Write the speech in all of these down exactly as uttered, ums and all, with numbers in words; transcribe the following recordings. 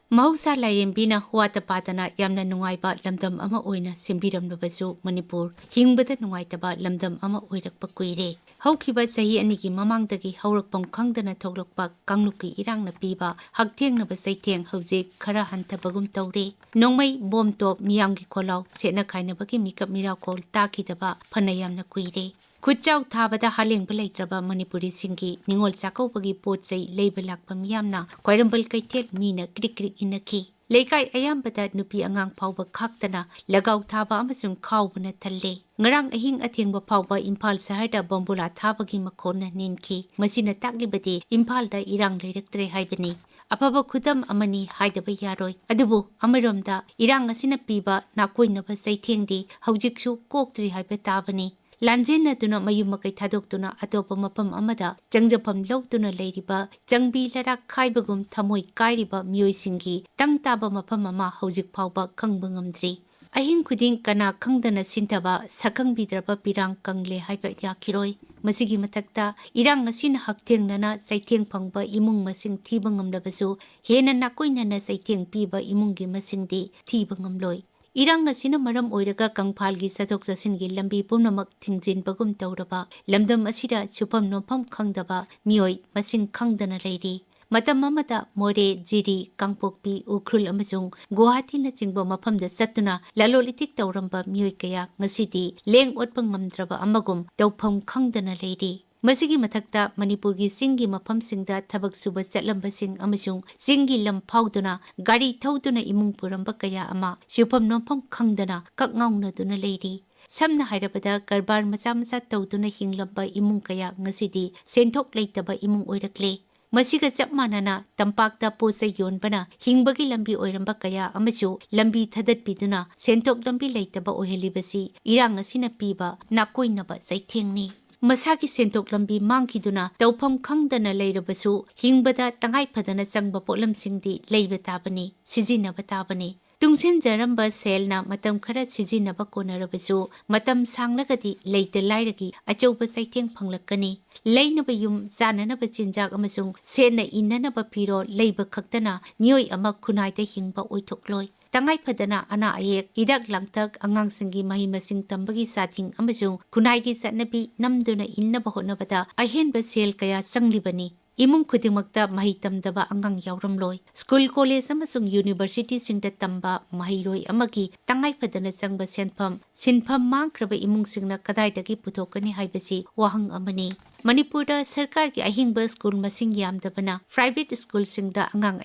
ꯃꯍꯧꯁꯥ ꯂꯥꯏꯔꯦꯝꯕꯤꯅ ꯋꯥꯇ ꯄꯥꯗꯅ ꯌꯥꯝꯅ ꯅꯨꯡꯉꯥꯏꯕ ꯂꯝꯗꯝ ꯑꯃ ꯑꯣꯏꯅ ꯁꯦꯝꯕꯤꯔꯝꯂꯕꯁꯨ, ꯃꯅꯤꯄꯨꯔ ꯍꯤꯡꯕꯗ ꯅꯨꯡꯉꯥꯏꯇꯕ ꯂꯝꯗꯝ ꯑꯃ ꯑꯣꯏꯔꯛꯄ ꯀꯨꯏꯔꯦ꯫ ꯍꯧꯈꯤꯕ ꯆꯍꯤ ꯑꯅꯤꯒꯤ ꯃꯃꯥꯡꯗꯒꯤ ꯍꯧꯔꯛꯐꯝ ꯈꯪꯗꯅ ꯊꯣꯛꯂꯛꯄ ꯀꯥꯡꯂꯨꯞꯀꯤ ꯏꯔꯥꯡꯅ ꯄꯤꯕ ꯍꯛꯊꯦꯡꯅꯕ ꯆꯩꯊꯦꯡ ꯍꯧꯖꯤꯛ ꯈꯔ ꯍꯟꯊꯕꯒꯨꯝ ꯇꯧꯔꯦ꯫ ꯅꯣꯡꯃꯩ, ꯕꯣꯝ ꯇꯣꯞ, ꯃꯤꯌꯥꯝꯒꯤ ꯈꯣꯜꯂꯥꯎ, ꯁꯦꯠꯅ ꯈꯥꯏꯅꯕꯒꯤ ꯃꯤꯀꯞ ꯃꯤꯔꯥꯎꯈꯣꯜ ꯇꯥꯈꯤꯗꯕ ꯐꯅ ꯌꯥꯝꯅ ꯀꯨꯏꯔꯦ꯫ ꯈꯨꯠꯆꯥꯎ ꯊꯥꯕꯗ ꯍꯥꯂꯦꯡꯕ ꯂꯩꯇ꯭ꯔꯕ ꯃꯅꯤꯄꯨꯔꯤꯁꯤꯡꯒꯤ ꯅꯤꯉꯣꯜ ꯆꯥꯛꯀꯧꯕꯒꯤ ꯄꯣꯠ ꯆꯩ ꯂꯩꯕ ꯂꯥꯛꯄ ꯃꯤꯌꯥꯝꯅ ꯈ꯭ꯋꯥꯏꯔꯝꯕꯟ ꯀꯩꯊꯦꯜ ꯃꯤꯅ ꯀ꯭ꯔꯤꯛ ꯀ꯭ꯔꯤꯛ ꯏꯟꯅꯈꯤ꯫ ꯂꯩꯀꯥꯏ ꯑꯌꯥꯝꯕꯗ ꯅꯨꯄꯤ ꯑꯉꯥꯡ ꯐꯥꯎꯕ ꯈꯥꯛꯇꯅ ꯂꯒꯥꯎ ꯊꯥꯕ ꯑꯃꯁꯨꯡ ꯈꯥꯎꯕꯅ ꯊꯜꯂꯦ꯫ ꯉꯔꯥꯡ ꯑꯍꯤꯡ ꯑꯊꯦꯡꯕ ꯐꯥꯎꯕ ꯏꯝꯐꯥꯜ ꯁꯍꯔꯗ ꯕꯣꯝꯕꯨꯂꯥ ꯊꯥꯕꯒꯤ ꯃꯈꯣꯟꯅ ꯅꯤꯟꯈꯤ꯫ ꯃꯁꯤꯅ ꯇꯥꯛꯂꯤꯕꯗꯤ ꯏꯝꯐꯥꯜꯗ ꯏꯔꯥꯡ ꯂꯩꯔꯛꯇ꯭ꯔꯦ ꯍꯥꯏꯕꯅꯤ꯫ ꯑꯐꯕ ꯈꯨꯗꯝ ꯑꯃꯅꯤ ꯍꯥꯏꯗꯕ ꯌꯥꯔꯣꯏ꯫ ꯑꯗꯨꯕꯨ ꯑꯃꯔꯣꯝꯗ ꯏꯔꯥꯡ ꯑꯁꯤꯅ ꯄꯤꯕ ꯅꯥꯀꯣꯏꯅꯕ ꯆꯩꯊꯦꯡꯗꯤ ꯍꯧꯖꯤꯛꯁꯨ ꯀꯣꯛꯇ꯭ꯔꯤ ꯍꯥꯏꯕ ꯇꯥꯕꯅꯤ꯫ ꯂꯥꯟꯖꯦꯟꯅꯗꯨꯅ ꯃꯌꯨꯝ ꯃꯀꯩ ꯊꯥꯗꯣꯛꯇꯨꯅ ꯑꯇꯣꯞꯄ ꯃꯐꯝ ꯑꯃꯗ ꯆꯪꯖꯐꯝ ꯂꯧꯗꯨꯅ ꯂꯩꯔꯤꯕ, ꯆꯪꯕꯤ ꯂꯔꯥꯛ ꯈꯥꯏꯕꯒꯨꯝ ꯊꯃꯣꯏ ꯀꯥꯏꯔꯤꯕ ꯃꯤꯑꯣꯏꯁꯤꯡꯒꯤ ꯇꯪ ꯇꯥꯕ ꯃꯐꯝ ꯑꯃ ꯍꯧꯖꯤꯛ ꯐꯥꯎꯕ ꯈꯪꯕ ꯉꯝꯗ꯭ꯔꯤ꯫ ꯑꯍꯤꯡ ꯈꯨꯗꯤꯡ ꯀꯅꯥ ꯈꯪꯗꯅ ꯁꯤꯟꯊꯕ, ꯁꯛꯈꯪꯕꯤꯗ꯭ꯔꯕ ꯄꯤꯔꯥꯡ ꯀꯪꯂꯦ ꯍꯥꯏꯕ ꯌꯥꯈꯤꯔꯣꯏ꯫ ꯃꯁꯤꯒꯤ ꯃꯊꯛꯇ ꯏꯔꯥꯡ ꯑꯁꯤꯅ ꯍꯛꯊꯦꯡꯅꯅ ꯆꯩꯊꯦꯡ ꯐꯪꯕ ꯏꯃꯨꯡ ꯃꯁꯤꯡ ꯊꯤꯕ ꯉꯝꯂꯕꯁꯨ, ꯍꯦꯟꯅ ꯅꯥꯀꯣꯏꯅꯅ ꯆꯩꯊꯦꯡ ꯄꯤꯕ ꯏꯃꯨꯡꯒꯤ ꯃꯁꯤꯡꯗꯤ ꯊꯤꯕ ꯉꯝꯂꯣꯏ꯫ ꯏꯔꯥꯡ ꯑꯁꯤꯅ ꯃꯔꯝ ꯑꯣꯏꯔꯒ ꯀꯪꯐꯥꯜꯒꯤ ꯆꯠꯊꯣꯛ ꯆꯠꯁꯤꯟꯒꯤ ꯂꯝꯕꯤ ꯄꯨꯝꯅꯃꯛ ꯊꯤꯡꯖꯤꯟꯕꯒꯨꯝ ꯇꯧꯔꯕ ꯂꯝꯗꯝ ꯑꯁꯤꯗ ꯁꯨꯐꯝ ꯅꯣꯝꯐꯝ ꯈꯪꯗꯕ ꯃꯤꯑꯣꯏ ꯃꯁꯤꯡ ꯈꯪꯗꯅ ꯂꯩꯔꯤ꯫ ꯃꯇꯝ ꯑꯃꯗ ꯃꯣꯔꯦ, ꯖꯤꯔꯤ, ꯀꯥꯡꯄꯣꯛꯄꯤ, ꯎꯈ꯭ꯔꯨꯜ ꯑꯃꯁꯨꯡ ꯒꯨꯋꯥꯍꯥꯇꯤꯅꯆꯤꯡꯕ ꯃꯐꯝꯗ ꯆꯠꯇꯨꯅ ꯂꯂꯣꯜ ꯏꯇꯤꯛ ꯇꯧꯔꯝꯕ ꯃꯤꯑꯣꯏ ꯀꯌꯥ ꯉꯁꯤꯗꯤ ꯂꯦꯡ ꯑꯣꯠꯄ ꯉꯝꯗ꯭ꯔꯕ ꯑꯃꯒꯨꯝ ꯇꯧꯐꯝ ꯈꯪꯗꯅ ꯂꯩꯔꯤ꯫ ꯃꯁꯤꯒꯤ ꯃꯊꯛꯇ ꯃꯅꯤꯄꯨꯔꯒꯤ ꯆꯤꯡꯒꯤ ꯃꯐꯝꯁꯤꯡꯗ ꯊꯕꯛ ꯁꯨꯕ ꯆꯠꯂꯝꯕꯁꯤꯡ ꯑꯃꯁꯨꯡ ꯆꯤꯡꯒꯤ ꯂꯝ ꯐꯥꯎꯗꯨꯅ ꯒꯥꯔꯤ ꯊꯧꯗꯨꯅ ꯏꯃꯨꯡ ꯄꯨꯔꯝꯕ ꯀꯌꯥ ꯑꯃ ꯁꯨꯐꯝ ꯅꯣꯝꯐꯝ ꯈꯪꯗꯅ ꯀꯛꯉꯥꯎꯅꯗꯨꯅ ꯂꯩꯔꯤ꯫ ꯁꯝꯅ ꯍꯥꯏꯔꯕꯗ, ꯀꯔꯕꯥꯔ ꯃꯆꯥ ꯃꯆꯥ ꯇꯧꯗꯨꯅ ꯍꯤꯡꯂꯝꯕ ꯏꯃꯨꯡ ꯀꯌꯥ ꯉꯁꯤꯗꯤ ꯁꯦꯟꯊꯣꯛ ꯂꯩꯇꯕ ꯏꯃꯨꯡ ꯑꯣꯏꯔꯛꯂꯦ꯫ ꯃꯁꯤꯒ ꯆꯞ ꯃꯥꯟꯅꯅ ꯇꯝꯄꯥꯛꯇ ꯄꯣꯠ ꯆꯩ ꯌꯣꯟꯕꯅ ꯍꯤꯡꯕꯒꯤ ꯂꯝꯕꯤ ꯑꯣꯏꯔꯝꯕ ꯀꯌꯥ ꯑꯃꯁꯨ ꯂꯝꯕꯤ ꯊꯗꯠꯄꯤꯗꯨꯅ ꯁꯦꯟꯊꯣꯛ ꯂꯝꯕꯤ ꯂꯩꯇꯕ ꯑꯣꯏꯍꯜꯂꯤꯕꯁꯤ ꯏꯔꯥꯡ ꯑꯁꯤꯅ ꯄꯤꯕ ꯅꯥꯀꯣꯏꯅꯕ ꯆꯩꯊꯦꯡꯅꯤ꯫ ꯃꯁꯥꯒꯤ ꯁꯦꯟꯊꯣꯛ ꯂꯝꯕꯤ ꯃꯥꯡꯈꯤꯗꯨꯅ ꯇꯧꯐꯝ ꯈꯪꯗꯅ ꯂꯩꯔꯕꯁꯨ, ꯍꯤꯡꯕꯗ ꯇꯉꯥꯏ ꯐꯗꯅ ꯆꯪꯕ ꯄꯣꯠꯂꯝꯁꯤꯡꯗꯤ ꯂꯩꯕ ꯇꯥꯕꯅꯤ, ꯁꯤꯖꯤꯟꯅꯕ ꯇꯥꯕꯅꯤ꯫ ꯇꯨꯡꯁꯤꯟꯖꯔꯝꯕ ꯁꯦꯜꯅ ꯃꯇꯝ ꯈꯔ ꯁꯤꯖꯤꯟꯅꯕ ꯀꯣꯟꯅꯔꯕꯁꯨ, ꯃꯇꯝ ꯁꯥꯡꯂꯒꯗꯤ ꯂꯩꯇ ꯂꯥꯏꯔꯒꯤ ꯑꯆꯧꯕ ꯆꯩꯊꯦꯡ ꯐꯪꯂꯛꯀꯅꯤ꯫ ꯂꯩꯅꯕ ꯌꯨꯝ, ꯆꯥꯅꯅꯕ ꯆꯤꯟꯖꯥꯛ ꯑꯃꯁꯨꯡ ꯁꯦꯠꯅ ꯏꯅꯅꯕ ꯐꯤꯔꯣꯜ ꯂꯩꯕ ꯈꯛꯇꯅ ꯃꯤꯑꯣꯏ ꯑꯃ ꯈꯨꯟꯅꯥꯏꯗ ꯍꯤꯡꯕ ꯑꯣꯏꯊꯣꯛꯂꯣꯏ꯫ ꯇꯉꯥꯏ ꯐꯗꯅ ꯑꯅꯥ ꯑꯌꯦꯛ, ꯍꯤꯗꯥꯛ ꯂꯥꯡꯊꯛ, ꯑꯉꯥꯡꯁꯤꯡꯒꯤ ꯃꯍꯩ ꯃꯁꯤꯡ ꯇꯝꯕꯒꯤ ꯆꯥꯗꯤꯡ ꯑꯃꯁꯨꯡ ꯈꯨꯟꯅꯥꯏꯒꯤ ꯆꯠꯅꯕꯤ ꯅꯝꯗꯨꯅ ꯏꯟꯅꯕ ꯍꯣꯠꯅꯕꯗ ꯑꯍꯦꯟꯕ ꯁꯦꯜ ꯀꯌꯥ ꯆꯪꯂꯤꯕꯅꯤ꯫ ꯏꯃꯨꯡ ꯈꯨꯗꯤꯡꯃꯛꯇ ꯃꯍꯩ ꯇꯝꯗꯕ ꯑꯉꯥꯡ ꯌꯥꯎꯔꯝꯂꯣꯏ꯫ ꯁ꯭ꯀꯨꯜ, ꯀꯣꯂꯦꯖ ꯑꯃꯁꯨꯡ ꯌꯨꯅꯤꯚꯔꯁꯤꯇꯤꯁꯤꯡꯗ ꯇꯝꯕ ꯃꯍꯩꯔꯣꯏ ꯑꯃꯒꯤ ꯇꯉꯥꯏ ꯐꯗꯅ ꯆꯪꯕ ꯁꯦꯟꯐꯝ, ꯁꯤꯟꯐꯝ ꯃꯥꯡꯈ꯭ꯔꯕ ꯏꯃꯨꯡꯁꯤꯡꯅ ꯀꯗꯥꯏꯗꯒꯤ ꯄꯨꯊꯣꯛꯀꯅꯤ ꯍꯥꯏꯕꯁꯤ ꯋꯥꯍꯪ ꯑꯃꯅꯤ꯫ ꯃꯅꯤꯄꯨꯔꯗ ꯁꯔꯀꯥꯔꯒꯤ ꯑꯍꯤꯡꯕ ꯁ꯭ꯀꯨꯜ ꯃꯁꯤꯡ ꯌꯥꯝꯗꯕꯅ ꯄ꯭ꯔꯥꯏꯚꯦꯠ ꯁ꯭ꯀꯨꯜꯁꯤꯡꯗ ꯑꯉꯥꯡ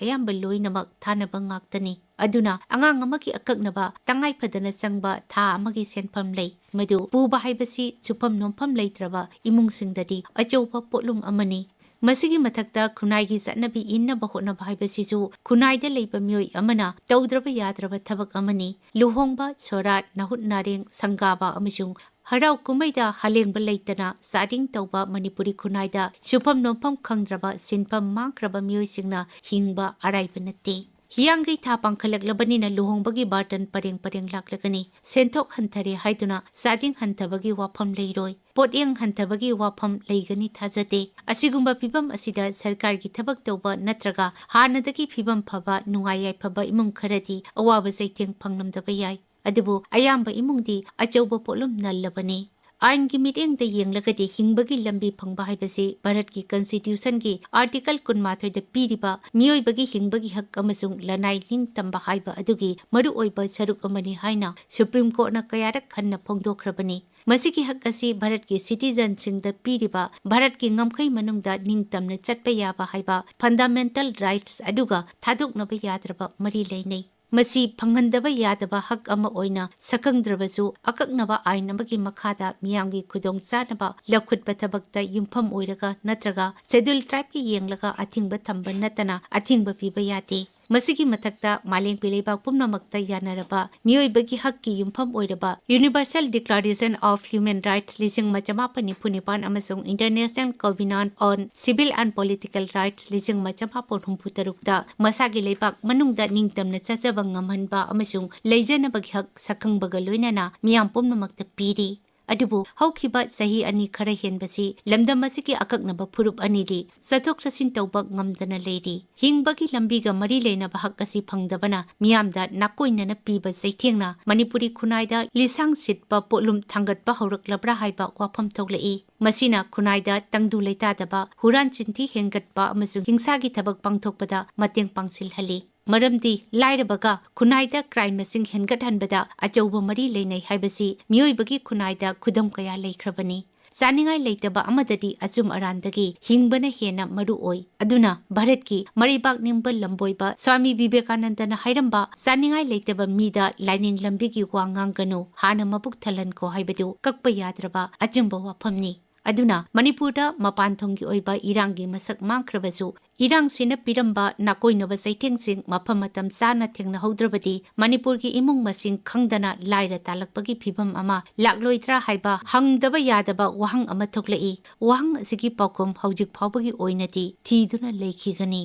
ꯑꯌꯥꯝꯕ ꯂꯣꯏꯅꯃꯛ ꯊꯥꯅꯕ ꯉꯥꯛꯇꯅꯤ꯫ ꯑꯗꯨꯅ ꯑꯉꯥꯡ ꯑꯃꯒꯤ ꯑꯀꯛꯅꯕ ꯇꯉꯥꯏ ꯐꯗꯅ ꯆꯪꯕ ꯊꯥ ꯑꯃꯒꯤ ꯁꯦꯟꯐꯝ ꯂꯩ꯫ ꯃꯗꯨ ꯄꯨꯕ ꯍꯥꯏꯕꯁꯤ ꯁꯨꯐꯝ ꯅꯣꯝꯐꯝ ꯂꯩꯇ꯭ꯔꯕ ꯏꯃꯨꯡꯁꯤꯡꯗꯗꯤ ꯑꯆꯧꯕ ꯄꯣꯠꯂꯨꯝ ꯑꯃꯅꯤ꯫ ꯃꯁꯤꯒꯤ ꯃꯊꯛꯇ ꯈꯨꯟꯅꯥꯏꯒꯤ ꯆꯠꯅꯕꯤ ꯏꯟꯅꯕ ꯍꯣꯠꯅꯕ ꯍꯥꯏꯕꯁꯤꯁꯨ ꯈꯨꯟꯅꯥꯏꯗ ꯂꯩꯕ ꯃꯤꯑꯣꯏ ꯑꯃꯅ ꯇꯧꯗ꯭ꯔꯕ ꯌꯥꯗ꯭ꯔꯕ ꯊꯕꯛ ꯑꯃꯅꯤ꯫ ꯂꯨꯍꯣꯡꯕ, ꯁꯣꯔꯥꯠ, ꯅꯥꯍꯨꯠ ꯅꯥꯔꯦꯡ, ꯁꯪꯒꯥꯕ ꯑꯃꯁꯨꯡ ꯍꯔꯥꯎ ꯀꯨꯝꯍꯩꯗ ꯍꯂꯦꯡꯕ ꯂꯩꯇꯅ ꯆꯥꯗꯤꯡ ꯇꯧꯕ ꯃꯅꯤꯄꯨꯔꯤ ꯈꯨꯟꯅꯥꯏꯗ ꯁꯨꯐꯝ ꯅꯣꯝꯐꯝ ꯈꯪꯗ꯭ꯔꯕ, ꯁꯤꯟꯐꯝ ꯃꯥꯡꯈ꯭ꯔꯕ ꯃꯤꯑꯣꯏꯁꯤꯡꯅ ꯍꯤꯡꯕ ꯑꯔꯥꯏꯕ ꯅꯠꯇꯦ꯫ ꯍꯤꯌꯥꯡꯒꯩ ꯊꯥ ꯄꯥꯡꯈꯠꯂꯛꯂꯕꯅꯤꯅ ꯂꯨꯍꯣꯡꯕꯒꯤ ꯕꯥꯔꯇꯟ ꯄꯔꯦꯡ ꯄꯔꯦꯡ ꯂꯥꯛꯂꯒꯅꯤ꯫ ꯁꯦꯟꯊꯣꯛ ꯍꯟꯊꯔꯦ ꯍꯥꯏꯗꯨꯅ ꯆꯥꯗꯤꯡ ꯍꯟꯊꯕꯒꯤ ꯋꯥꯐꯝ ꯂꯩꯔꯣꯏ꯫ ꯄꯣꯠꯌꯦꯡ ꯍꯟꯊꯕꯒꯤ ꯋꯥꯐꯝ ꯂꯩꯒꯅꯤ ꯊꯥꯖꯗꯦ꯫ ꯑꯁꯤꯒꯨꯝꯕ ꯐꯤꯚꯝ ꯑꯁꯤꯗ ꯁꯔꯀꯥꯔꯒꯤ ꯊꯕꯛ ꯇꯧꯕ ꯅꯠꯇ꯭ꯔꯒ ꯍꯥꯟꯅꯗꯒꯤ ꯐꯤꯚꯝ ꯐꯕ, ꯅꯨꯡꯉꯥꯏ ꯌꯥꯏꯐꯕ ꯏꯃꯨꯡ ꯈꯔꯗꯤ ꯑꯋꯥꯕ ꯆꯩꯊꯦꯡ ꯐꯪꯂꯝꯗꯕ ꯌꯥꯏ꯫ ꯑꯗꯨꯕꯨ ꯑꯌꯥꯝꯕ ꯏꯃꯨꯡꯗꯤ ꯑꯆꯧꯕ ꯄꯣꯠꯂꯨꯝ ꯅꯜꯂꯕꯅꯤ꯫ ꯑꯥꯏꯟꯒꯤ ꯃꯤꯠꯌꯦꯡꯗ ꯌꯦꯡꯂꯒꯗꯤ ꯍꯤꯡꯕꯒꯤ ꯂꯝꯕꯤ ꯐꯪꯕ ꯍꯥꯏꯕꯁꯤ ꯚꯥꯔꯠꯀꯤ ꯀꯟꯁꯇꯤꯇ꯭ꯌꯨꯁꯟꯒꯤ ꯑꯥꯔꯇꯤꯀꯜ ꯀꯨꯟꯃꯥꯊꯣꯏꯗ ꯄꯤꯔꯤꯕ ꯃꯤꯑꯣꯏꯕꯒꯤ ꯍꯤꯡꯕꯒꯤ ꯍꯛ ꯑꯃꯁꯨꯡ ꯂꯅꯥꯏ ꯅꯤꯡꯇꯝꯕ ꯍꯥꯏꯕ ꯑꯗꯨꯒꯤ ꯃꯔꯨꯑꯣꯏꯕ ꯁꯔꯨꯛ ꯑꯃꯅꯤ ꯍꯥꯏꯅ ꯁꯨꯄ꯭ꯔꯤꯝ ꯀꯣꯔꯠꯅ ꯀꯌꯥꯔꯛ ꯍꯟꯅ ꯐꯣꯡꯗꯣꯛꯈ꯭ꯔꯕꯅꯤ꯫ ꯃꯁꯤꯒꯤ ꯍꯛ ꯑꯁꯤ ꯚꯥꯔꯠꯀꯤ ꯁꯤꯇꯤꯖꯟꯁꯤꯡꯗ ꯄꯤꯔꯤꯕ ꯚꯥꯔꯠꯀꯤ ꯉꯝꯈꯩ ꯃꯅꯨꯡꯗ ꯅꯤꯡꯇꯝꯅ ꯆꯠꯄ ꯌꯥꯕ ꯍꯥꯏꯕ ꯐꯟꯗꯥꯃꯦꯟꯇꯜ ꯔꯥꯏꯠꯁ ꯑꯗꯨꯒ ꯊꯥꯗꯣꯛꯅꯕ ꯌꯥꯗ꯭ꯔꯕ ꯃꯔꯤ ꯂꯩꯅꯩ꯫ ꯃꯁꯤ ꯐꯪꯍꯟꯗꯕ ꯌꯥꯗꯕ ꯍꯛ ꯑꯃ ꯑꯣꯏꯅ ꯁꯛꯈꯪꯗ꯭ꯔꯕꯁꯨ, ꯑꯀꯛꯅꯕ ꯑꯥꯏꯟ ꯑꯃꯒꯤ ꯃꯈꯥꯗ ꯃꯤꯌꯥꯝꯒꯤ ꯈꯨꯗꯣꯡꯆꯥꯅꯕ ꯂꯧꯈꯠꯄ ꯊꯕꯛꯇ ꯌꯨꯝꯐꯝ ꯑꯣꯏꯔꯒ ꯅꯠꯇ꯭ꯔꯒ ꯁꯦꯗ꯭ꯌꯨꯜ ꯇ꯭ꯔꯥꯏꯕꯀꯤ ꯌꯦꯡꯂꯒ ꯑꯊꯤꯡꯕ ꯊꯝꯕ ꯅꯠꯇꯅ ꯑꯊꯤꯡꯕ ꯄꯤꯕ ꯌꯥꯗꯦ꯫ ꯃꯁꯤꯒꯤ ꯃꯊꯛꯇ ꯃꯥꯂꯦꯝꯒꯤ ꯂꯩꯕꯥꯛ ꯄꯨꯝꯅꯃꯛꯇ ꯌꯥꯅꯔꯕ ꯃꯤꯑꯣꯏꯕꯒꯤ ꯍꯛꯀꯤ ꯌꯨꯝꯐꯝ ꯑꯣꯏꯔꯕ Universal Declaration of Human Rights ꯂꯤꯁꯤꯡ ꯑꯃ ꯆꯃꯥꯄꯟ ꯅꯤꯐꯨ ꯅꯤꯄꯥꯟ ꯑꯃꯁꯨꯡ International Covenant on Civil and Political Rights ꯂꯤꯁꯤꯡ ꯑꯃ ꯆꯃꯥꯄꯟ ꯍꯨꯝꯐꯨ ꯇꯔꯨꯛꯇ ꯃꯁꯥꯒꯤ ꯂꯩꯕꯥꯛ ꯃꯅꯨꯡꯗ ꯅꯤꯡꯇꯝꯅ ꯆꯠꯆꯕ ꯉꯝꯍꯟꯕ ꯑꯃꯁꯨꯡ ꯂꯩꯖꯅꯕꯒꯤ ꯍꯛ ꯁꯛꯈꯪꯕꯒ ꯂꯣꯏꯅꯅ ꯃꯤꯌꯥꯝ ꯄꯨꯝꯅꯃꯛꯇ ꯄꯤꯔꯤ꯫ ꯑꯗꯨꯕꯨ ꯍꯧꯈꯤꯕ ꯆꯍꯤ ꯑꯅꯤ ꯈꯔ ꯍꯦꯟꯕꯁꯤ ꯂꯝꯗꯝ ꯑꯁꯤꯒꯤ ꯑꯀꯛꯅꯕ ꯐꯨꯔꯨꯞ ꯑꯅꯤꯗꯤ ꯆꯠꯊꯣꯛ ꯆꯠꯁꯤꯟ ꯇꯧꯕ ꯉꯝꯗꯅ ꯂꯩꯔꯤ꯫ ꯍꯤꯡꯕꯒꯤ ꯂꯝꯕꯤꯒ ꯃꯔꯤ ꯂꯩꯅꯕ ꯍꯛ ꯑꯁꯤ ꯐꯪꯗꯕꯅ ꯃꯤꯌꯥꯝꯗ ꯅꯥꯀꯣꯏꯅꯅ ꯄꯤꯕ ꯆꯩꯊꯦꯡꯅ ꯃꯅꯤꯄꯨꯔꯤ ꯈꯨꯟꯅꯥꯏꯗ ꯂꯤꯁꯥꯡ ꯁꯤꯠꯄ ꯄꯣꯠꯂꯨꯝ ꯊꯥꯡꯒꯠꯄ ꯍꯧꯔꯛꯂꯕ꯭ꯔꯥ ꯍꯥꯏꯕ ꯋꯥꯐꯝ ꯊꯣꯛꯂꯛꯏ꯫ ꯃꯁꯤꯅ ꯈꯨꯟꯅꯥꯏꯗ ꯇꯪꯗꯨ ꯂꯩꯇꯥꯗꯕ, ꯍꯨꯔꯥꯟ ꯆꯤꯟꯊꯤ ꯍꯦꯟꯒꯠꯄ ꯑꯃꯁꯨꯡ ꯍꯤꯡꯁꯥꯒꯤ ꯊꯕꯛ ꯄꯥꯡꯊꯣꯛꯄꯗ ꯃꯇꯦꯡ ꯄꯥꯡꯁꯤꯜꯍꯜꯂꯤ꯫ ꯃꯔꯝꯗꯤ ꯂꯥꯏꯔꯕꯒ ꯈꯨꯟꯅꯥꯏꯗ crime ꯃꯁꯤꯡ ꯍꯦꯟꯒꯠꯍꯟꯕꯗ ꯑꯆꯧꯕ ꯃꯔꯤ ꯂꯩꯅꯩ ꯍꯥꯏꯕꯁꯤ ꯃꯤꯑꯣꯏꯕꯒꯤ ꯈꯨꯟꯅꯥꯏꯗ ꯈꯨꯗꯝ ꯀꯌꯥ ꯂꯩꯈ꯭ꯔꯕꯅꯤ꯫ ꯆꯥꯅꯤꯡꯉꯥꯏ ꯂꯩꯇꯕ ꯑꯃꯗꯗꯤ ꯑꯆꯨꯝ ꯑꯔꯥꯟꯗꯒꯤ ꯍꯤꯡꯕꯅ ꯍꯦꯟꯅ ꯃꯔꯨ ꯑꯣꯏ꯫ ꯑꯗꯨꯅ ꯚꯥꯔꯠꯀꯤ ꯃꯔꯩꯕꯥꯛ ꯅꯤꯡꯕ ꯂꯝꯕꯣꯏꯕ ꯁ꯭ꯋꯥꯃꯤ ꯕꯤꯕꯦꯀꯥꯅꯟꯗꯅ ꯍꯥꯏꯔꯝꯕ "ꯆꯥꯅꯤꯡꯉꯥꯏ ꯂꯩꯇꯕ ꯃꯤꯗ ꯂꯥꯏꯅꯤꯡ ꯂꯝꯕꯤꯒꯤ ꯋꯥ ꯉꯥꯡꯒꯅꯨ, ꯍꯥꯟꯅ ꯃꯕꯨꯛ ꯊꯜꯍꯟꯈꯣ" ꯍꯥꯏꯕꯗꯨ ꯀꯛꯄ ꯌꯥꯗ꯭ꯔꯕ ꯑꯆꯨꯝꯕ ꯋꯥꯐꯝꯅꯤ꯫ ꯑꯗꯨꯅ ꯃꯅꯤꯄꯨꯔꯗ ꯃꯄꯥꯟ ꯊꯣꯡꯒꯤ ꯑꯣꯏꯕ ꯏꯔꯥꯡꯒꯤ ꯃꯁꯛ ꯃꯥꯡꯈ꯭ꯔꯕꯁꯨ, ꯏꯔꯥꯡꯁꯤꯅ ꯄꯤꯔꯝꯕ ꯅꯥꯀꯣꯏꯅꯕ ꯆꯩꯊꯦꯡꯁꯤꯡ ꯃꯐꯝ ꯃꯇꯝ ꯆꯥꯅ ꯊꯦꯡꯅꯍꯧꯗ꯭ꯔꯕꯗꯤ ꯃꯅꯤꯄꯨꯔꯒꯤ ꯏꯃꯨꯡ ꯃꯁꯤꯡ ꯈꯪꯗꯅ ꯂꯥꯏꯔ ꯇꯥꯜꯂꯛꯄꯒꯤ ꯐꯤꯚꯝ ꯑꯃ ꯂꯥꯛꯂꯣꯏꯗ꯭ꯔꯥ ꯍꯥꯏꯕ ꯍꯪꯗꯕ ꯌꯥꯗꯕ ꯋꯥꯍꯪ ꯑꯃ ꯊꯣꯛꯂꯛꯏ꯫ ꯋꯥꯍꯪ ꯑꯁꯤꯒꯤ ꯄꯥꯎꯈꯨꯝ ꯍꯧꯖꯤꯛ ꯐꯥꯎꯕꯒꯤ ꯑꯣꯏꯅꯗꯤ ꯊꯤꯗꯨꯅ ꯂꯩꯈꯤꯒꯅꯤ꯫